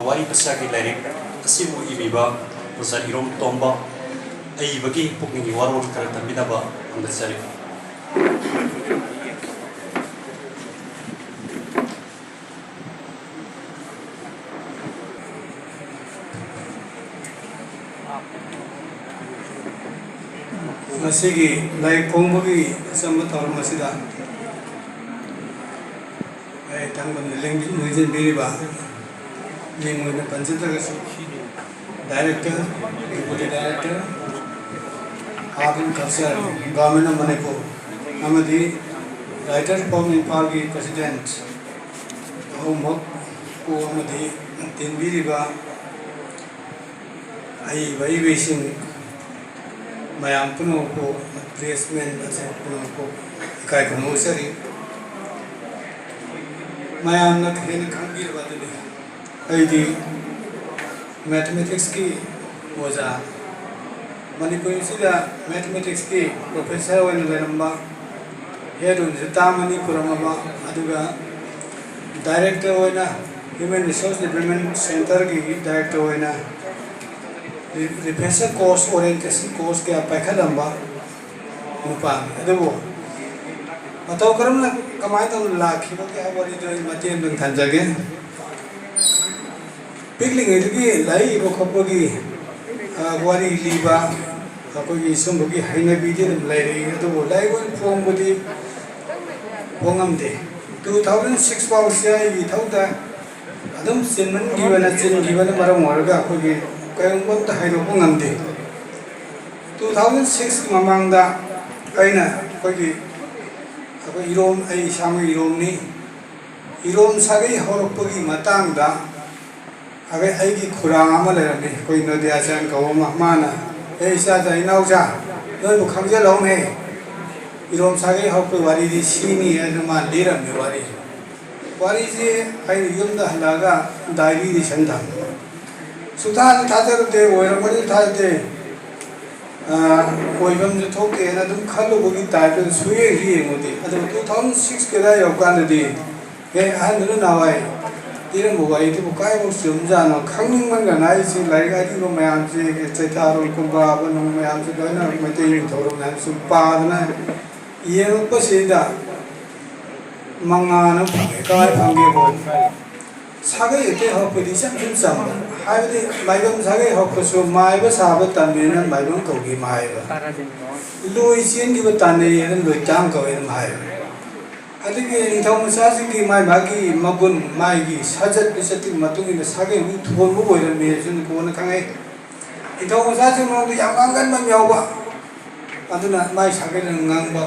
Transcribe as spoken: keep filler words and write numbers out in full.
ꯋꯥꯔꯤ ꯃꯆꯥꯒꯤ ꯂꯥꯏꯔꯤꯛ ꯑꯁꯤꯕꯨ ꯏꯕꯤꯕ ꯑꯣꯖꯥ ꯏꯔꯣꯝ ꯇꯣꯝꯕ ꯑꯏꯕꯒꯤ ꯄꯨꯛꯅꯤꯡꯒꯤ ꯋꯥꯔꯣꯜ ꯈꯔ ꯇꯝꯕꯤꯅꯕ ꯍꯪꯒꯠꯆꯔꯤ꯫ ꯉꯁꯤꯒꯤ ꯂꯥꯏꯔꯤꯛ ꯐꯣꯡꯕꯒꯤ ꯑꯆꯝꯕ ꯊꯧꯔꯝ ꯑꯁꯤꯗ ꯑꯩ ꯊꯥꯡꯃꯟꯗ ꯂꯦꯡ-, ꯂꯦꯡꯁꯤꯟꯕꯤꯔꯤꯕ ꯃꯤꯡ ꯑꯣꯏꯅ ꯄꯟꯖꯗ꯭ꯔꯒꯁꯨ, Director, Deputy Director, Art and Culture, Government of Manipur, ꯑꯃꯗꯤ Writers Forum ꯏꯝꯐꯥꯜꯒꯤ President ꯑꯍꯨꯝꯃꯛꯄꯨ ꯑꯃꯗꯤ ꯇꯤꯟꯕꯤꯔꯤꯕ ꯑꯏꯕ ꯑꯏꯕꯤꯁꯤꯡ ꯃꯌꯥꯝ ꯄꯨꯝꯅꯃꯛꯄꯨ, pressmen ꯑꯁꯤ ꯄꯨꯝꯅꯃꯛꯄꯨ ꯏꯀꯥꯏ ꯈꯨꯝꯅꯧꯖꯔꯤ꯫ ꯃꯌꯥꯝꯅ ꯍꯦꯟꯅ ꯈꯪꯕꯤꯔꯕ ꯑꯗꯨꯅꯤ꯫ ꯑꯩꯗꯤ mathematicsꯀꯤ ꯑꯣꯖꯥ, ꯃꯅꯤꯄꯨꯔꯁꯤꯗ mathematicsꯀꯤ professor ꯑꯣꯏꯅ ꯂꯩꯔꯝꯕ ꯍꯦ ꯔꯣꯟꯖꯤꯇꯥ ꯃꯅꯤꯄꯨꯔ ꯑꯃ, ꯑꯗꯨꯒ director ꯑꯣꯏꯅ Human Resource Development Centreꯒꯤ director ꯑꯣꯏꯅ ꯔꯤ-, refresher course, orientation course ꯀꯌꯥ ꯄꯥꯏꯈꯠꯂꯝꯕ ꯅꯨꯄꯥꯅꯤ꯫ ꯑꯗꯨꯕꯨ ꯃꯇꯧ ꯀꯔꯝꯅ, ꯀꯃꯥꯏꯅ ꯇꯧꯅ ꯂꯥꯛꯈꯤꯕꯒꯦ ꯍꯥꯏꯕ ꯋꯥꯔꯤꯗꯨ ꯑꯩ ꯃꯇꯦꯛ ꯑꯃꯇꯪ ꯊꯝꯖꯒꯦ꯫ ꯄꯤꯛꯂꯤꯉꯩꯗꯒꯤ ꯂꯥꯏꯔꯤꯛ ꯏꯕ ꯈꯣꯠꯄꯒꯤ, ꯑ, ꯋꯥꯔꯤ ꯂꯤꯕ, ꯑꯩꯈꯣꯏꯒꯤ ꯁꯨꯝꯕꯒꯤ ꯍꯩꯅꯕꯤꯗꯤ ꯑꯗꯨꯝ ꯂꯩꯔꯛꯏ꯫ ꯑꯗꯨꯕꯨ ꯂꯥꯏꯔꯤꯛ ꯑꯣꯏꯅ ꯐꯣꯡꯕꯗꯤ ꯐꯣꯡꯉꯝꯗꯦ꯫ Two thousand six ꯐꯥꯎꯁꯦ ꯑꯩꯒꯤ ꯏꯊꯧꯗ ꯑꯗꯨꯝ ꯆꯤꯟꯃꯟꯈꯤꯕꯅ, ꯆꯤꯟꯈꯤꯕꯅ ꯃꯔꯝ ꯑꯣꯏꯔꯒ ꯑꯩꯈꯣꯏꯒꯤ ꯀꯔꯤꯒꯨꯝꯕ ꯑꯝꯇ ꯍꯥꯏꯗꯣꯛꯄ ꯉꯝꯗꯦ꯫ Two thousand sixꯀꯤ ꯃꯃꯥꯡꯗ ꯑꯩꯅ ꯑꯩꯈꯣꯏꯒꯤ, ꯑꯩꯈꯣꯏ ꯏꯔꯣꯝ, ꯑꯩ ꯏꯁꯥꯃꯛ ꯏꯔꯣꯝꯅꯤ꯫ ꯏꯔꯣꯝ ꯁꯥꯒꯩ ꯍꯧꯔꯛꯄꯒꯤ ꯃꯇꯥꯡꯗ ꯑꯩꯈꯣꯏ, ꯑꯩꯒꯤ ꯈꯨꯔꯥ ꯑꯃ ꯂꯩꯔꯝꯃꯤ, ꯑꯩꯈꯣꯏ ꯅꯣꯗꯤꯌꯥꯆꯥꯟ ꯀꯧꯕ ꯑꯃ, ꯃꯥꯅ, "ꯑꯦ ꯏꯆꯥꯆꯥ, ꯏꯅꯥꯎꯆꯥ, ꯅꯣꯏꯕꯨ ꯈꯪꯖꯤꯜꯍꯧꯅꯦ, ꯏꯔꯣꯝ ꯁꯥꯒꯩ ꯍꯧꯔꯛꯄꯒꯤ ꯋꯥꯔꯤꯗꯤ ꯁꯤꯅꯤ" ꯍꯥꯏꯗꯅ ꯃꯥꯅ ꯂꯤꯔꯝꯃꯤ ꯋꯥꯔꯤ꯫ ꯋꯥꯔꯤꯁꯤ ꯑꯩꯅ ꯌꯨꯝꯗ ꯍꯜꯂꯛꯑꯒ diaryꯗ ꯏꯁꯟ ꯊꯝꯃꯤ꯫ ꯁꯨꯛꯊꯥꯁꯨ ꯊꯥꯖꯔꯨꯗꯦ, ꯑꯣꯏꯔꯝꯒꯅꯤ ꯊꯥꯖꯗꯦ꯫ ꯑ, ꯑꯣꯏꯐꯝꯁꯨ ꯊꯣꯛꯇꯦꯅ ꯑꯗꯨꯝ ꯈꯜꯂꯨꯕꯒꯤ typeꯇ ꯁꯨꯌꯦꯡꯁꯨ ꯌꯦꯡꯉꯨꯗꯦ꯫ ꯑꯗꯨꯒ two thousand sixꯀꯤ ꯑꯗꯥꯏ ꯌꯧꯔꯀꯥꯟꯗꯗꯤ, ꯑꯦ, ꯑꯍꯟꯗꯨꯅ ꯅꯍꯥꯟꯋꯥꯏ ꯂꯤꯔꯝꯕ ꯋꯥꯔꯤꯗꯨꯕꯨ ꯀꯥꯏꯐꯥꯎ ꯆꯨꯝꯖꯥꯠꯅꯣ ꯈꯪꯅꯤꯡꯃꯟꯗꯅ ꯑꯩꯁꯤ ꯂꯥꯏꯔꯤꯛ ꯑꯔꯤꯕ ꯃꯌꯥꯝꯁꯦ, ꯆꯩꯊꯥꯔꯣꯜ ꯀꯨꯝꯕꯥꯕ ꯅꯨꯡ ꯃꯌꯥꯝꯁꯦ ꯂꯣꯏꯅ ꯃꯩꯇꯩ ꯅꯤꯡꯊꯧꯔꯣꯜ ꯃꯌꯥꯝꯁꯨ ꯄꯥꯗꯅ ꯌꯦꯡꯉꯛꯄꯁꯤꯗ ꯃꯉꯥꯜ ꯑꯃ ꯐꯪꯉꯦ꯫ ꯀꯃꯥꯏꯅ ꯐꯪꯒꯦꯕꯨ, ꯁꯥꯒꯩ ꯑꯇꯩ ꯍꯧꯔꯛꯄꯗꯤ ꯏꯆꯝ ꯁꯨꯝ ꯆꯝꯕ, ꯍꯥꯏꯕꯗꯤ ꯃꯥꯏꯕꯝ ꯁꯥꯒꯩ ꯍꯧꯔꯛꯄꯁꯨ ꯃꯥꯏꯕ ꯁꯥꯕ ꯇꯝꯃꯦꯅ ꯃꯥꯏꯕꯝ ꯀꯧꯈꯤ ꯃꯥꯏꯕ, ꯂꯣꯏ ꯆꯦꯟꯈꯤꯕ ꯇꯥꯟꯅꯩ ꯑꯗꯨꯝ ꯂꯣꯏꯇꯥꯡ ꯀꯧꯋꯦ ꯑꯗꯨꯝ ꯍꯥꯏꯕ꯫ ꯑꯗꯒꯤ ꯅꯤꯡꯊꯧ ꯃꯆꯥꯁꯤꯡꯒꯤ ꯃꯥꯏ ꯃꯥꯒꯤ ꯃꯒꯨꯟ, ꯃꯥꯒꯤ ꯁꯥꯖꯠ ꯂꯤꯆꯠꯇꯨꯒꯤ ꯃꯇꯨꯡ ꯏꯟꯅ ꯁꯥꯒꯩ ꯑꯃꯨꯛ ꯊꯣꯟꯕ ꯑꯣꯏꯔꯝꯃꯦ ꯍꯥꯏꯕꯁꯤꯅ ꯀꯣꯟꯅ ꯈꯪꯉꯛꯑꯦ꯫ ꯅꯤꯡꯊꯧ ꯃꯆꯥꯁꯤꯡ ꯃꯅꯨꯡꯗ ꯌꯥꯝ ꯉꯥꯡꯒꯟꯕ ꯑꯃ ꯌꯥꯎꯕ, ꯑꯗꯨꯅ ꯃꯥꯏ ꯁꯥꯒꯩꯗ ꯉꯥꯡꯕ꯫